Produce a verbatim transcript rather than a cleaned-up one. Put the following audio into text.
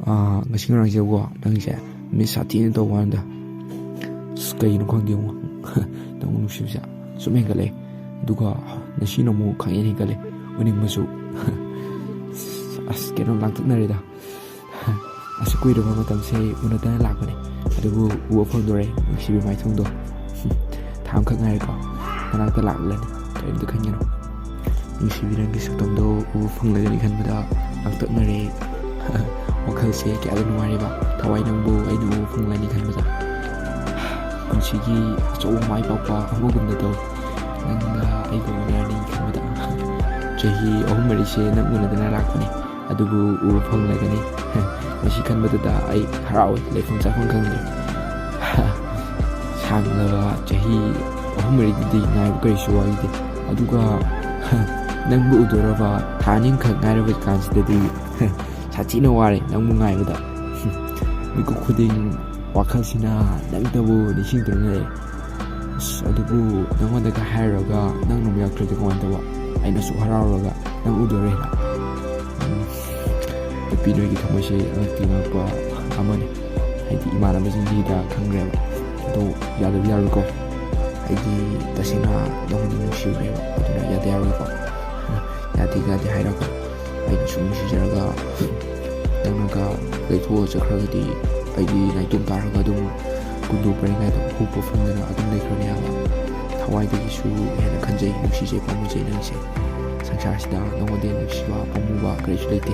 ꯑꯥ, ꯉꯁꯤ ꯉꯔꯥꯡꯁꯦꯀꯣ, ꯅꯪꯁꯦ ꯃꯤꯁ ꯁꯥꯊꯤꯅ ꯇꯧꯕ ꯋꯥꯅꯤꯗ꯫ ꯑꯁ, ꯀꯩꯒꯤꯅꯣ ꯈꯪꯗꯦ ꯌꯦꯡꯉꯣ꯫ ꯅꯪꯕꯨ ꯅꯨꯡꯁꯤꯕꯁꯦ ꯁꯨꯝ ꯍꯦꯟꯒꯠꯂꯛꯑꯦ꯫ ꯑꯗꯨꯒ ꯉꯁꯤꯅ ꯑꯃꯨꯛ ꯈꯪꯍꯦꯟ ꯍꯦꯟꯒꯠꯂꯦ ꯎꯅꯤꯡꯕꯁꯨ꯫ ꯑꯁ, ꯀꯩꯅꯣꯝ ꯂꯥꯡꯇꯛꯅꯔꯦꯗ꯫ ꯑꯁꯨꯛ ꯀꯨꯏꯔꯕ ꯃꯇꯝꯁꯦ ꯎꯅꯗꯅ ꯂꯥꯛꯄꯅꯦ, ꯑꯗꯨꯕꯨ ꯎꯕ ꯐꯪꯗꯣꯔꯦ ꯅꯨꯡꯁꯤꯕꯤ ꯃꯥꯏꯊꯣꯡꯗꯣ꯫ ꯊꯥ ꯑꯃꯈꯛ ꯉꯥꯏꯔꯦꯀꯣ, ꯅꯅꯥꯛꯇ ꯂꯥꯛꯂꯅꯤ, ꯀꯔꯤꯝꯇ ꯈꯟꯒꯅꯨ꯫ ꯅꯨꯡꯁꯤꯕꯤ, ꯅꯪꯒꯤ ꯁꯛꯇꯝꯗꯣ ꯎꯕ ꯐꯪꯂꯒꯅꯤ ꯈꯟꯕꯗ ꯂꯥꯡꯇꯛꯅꯔꯦ꯫ ꯋꯥꯈꯜꯁꯦ ꯀꯌꯥꯗ ꯅꯨꯡꯉꯥꯏꯔꯤꯕ, ꯊꯋꯥꯏ ꯅꯪꯕꯨ ꯑꯩꯅ ꯎꯕ ꯐꯪꯂꯅꯤ ꯈꯟꯕꯗ꯫ ꯄꯨꯟꯁꯤꯒꯤ ꯑꯆꯧꯕ ꯃꯥꯏ ꯄꯥꯛꯄ ꯑꯃꯒꯨꯝꯅ ꯇꯧ, ꯅꯪꯒ ꯑꯩꯒ ꯎꯅꯔꯅꯤ ꯈꯟꯕꯗ꯫ ꯆꯍꯤ ꯑꯍꯨꯝ ꯃꯔꯤꯁꯦ ꯅꯪ ꯎꯅꯗꯅ ꯂꯥꯛꯄꯅꯦ, ꯑꯗꯨꯕꯨ ꯎꯕ ꯐꯪꯂꯒꯅꯤ꯫ ꯃꯁꯤ ꯈꯟꯕꯗꯨꯗ ꯑꯩ ꯍꯔꯥꯎꯏ, ꯂꯩꯐꯝ ꯆꯥꯐꯝ ꯈꯪꯗ꯭ꯔꯦ꯫ ꯁꯥꯡꯂꯕ ꯆꯍꯤ ꯑꯍꯨꯝ ꯃꯔꯤꯗꯨꯗꯤ ꯉꯥꯏꯕ ꯀꯔꯤꯁꯨ ꯋꯥꯈꯤꯗꯦ, ꯑꯗꯨꯒ ꯅꯪꯕꯨ ꯎꯗꯣꯔꯕ ꯊꯥ ꯑꯅꯤꯈꯛ ꯉꯥꯏꯔꯕ ꯀꯥꯟꯁꯤꯗꯗꯤ ꯁꯥꯊꯤꯅ ꯋꯥꯔꯦ ꯅꯪꯕꯨ ꯉꯥꯏꯕꯗ꯫ ꯃꯤꯀꯨꯞ ꯈꯨꯗꯤꯡ ꯋꯥꯈꯜꯁꯤꯅ ꯅꯪꯇꯕꯨ ꯅꯤꯡꯁꯤꯡꯗꯨꯅ ꯂꯩ꯫ ꯑꯁ, ꯑꯗꯨꯕꯨ ꯅꯪꯉꯣꯟꯗꯒ ꯍꯥꯏꯔꯨꯔꯒ ꯅꯪꯅ ꯑꯃꯨꯛ ꯌꯥꯎꯔꯛꯇ꯭ꯔꯗꯤ ꯀꯃꯥꯏꯅ ꯇꯧꯕ? ꯑꯩꯅ ꯑꯁꯨꯛ ꯍꯔꯥꯎꯔꯒ ꯅꯪ ꯎꯗꯣꯔꯦꯅ꯫ ꯎꯝ, ꯅꯨꯄꯤ ꯅꯣꯏꯒꯤ ꯊꯃꯣꯏꯁꯦ ꯑꯉꯛꯇꯤ ꯑꯉꯛꯄ ꯑꯃꯅꯤ꯫ ꯍꯥꯏꯗꯤ, ꯏꯃꯥꯟꯅꯕꯁꯤꯡꯒꯤꯗ ꯈꯪꯈ꯭ꯔꯦꯕ꯫ ꯑꯗꯣ ꯌꯥꯗꯕ ꯌꯥꯔꯣꯏꯀꯣ꯫ ꯑꯩꯗꯤ ꯇꯁꯦꯡꯅ ꯅꯉꯣꯟꯗ ꯅꯨꯡꯁꯤꯔꯨꯔꯦꯕ, ꯑꯗꯨꯅ ꯌꯥꯗ ꯌꯥꯔꯣꯏꯀꯣ꯫ ꯌꯥꯗꯦ, ꯌꯥꯗꯦ ꯍꯥꯏꯔꯒ ꯑꯩꯅ ꯁꯨꯝ ꯅꯨꯡꯁꯤꯖꯔꯒ ꯅꯪꯅꯒ ꯂꯩꯊꯣꯛꯑ ꯆꯠꯈ꯭ꯔꯒꯗꯤ ꯑꯩꯗꯤ ꯅꯥꯏꯇꯣꯝ ꯇꯥꯔꯒ ꯑꯗꯨꯝ ꯀꯨꯟꯗꯣ ꯄꯔꯤꯉꯩꯗ ꯍꯨꯞꯄ ꯐꯝꯗꯅ ꯑꯗꯨꯝ ꯂꯩꯈ꯭ꯔꯅꯤ ꯍꯥꯏꯕ꯫ ꯊꯋꯥꯏꯗꯒꯤꯁꯨ ꯍꯦꯟꯅ ꯈꯟꯖꯩ, ꯅꯨꯡꯁꯤꯖꯩ, ꯄꯥꯝꯖꯩ ꯅꯪꯁꯦ꯫ ꯁꯪꯁꯥꯔꯁꯤꯗ ꯅꯉꯣꯟꯗ ꯅꯨꯡꯁꯤꯕ, ꯄꯥꯝꯃꯨꯕ ꯀꯔꯤꯁꯨ ꯂꯩꯇꯦ꯫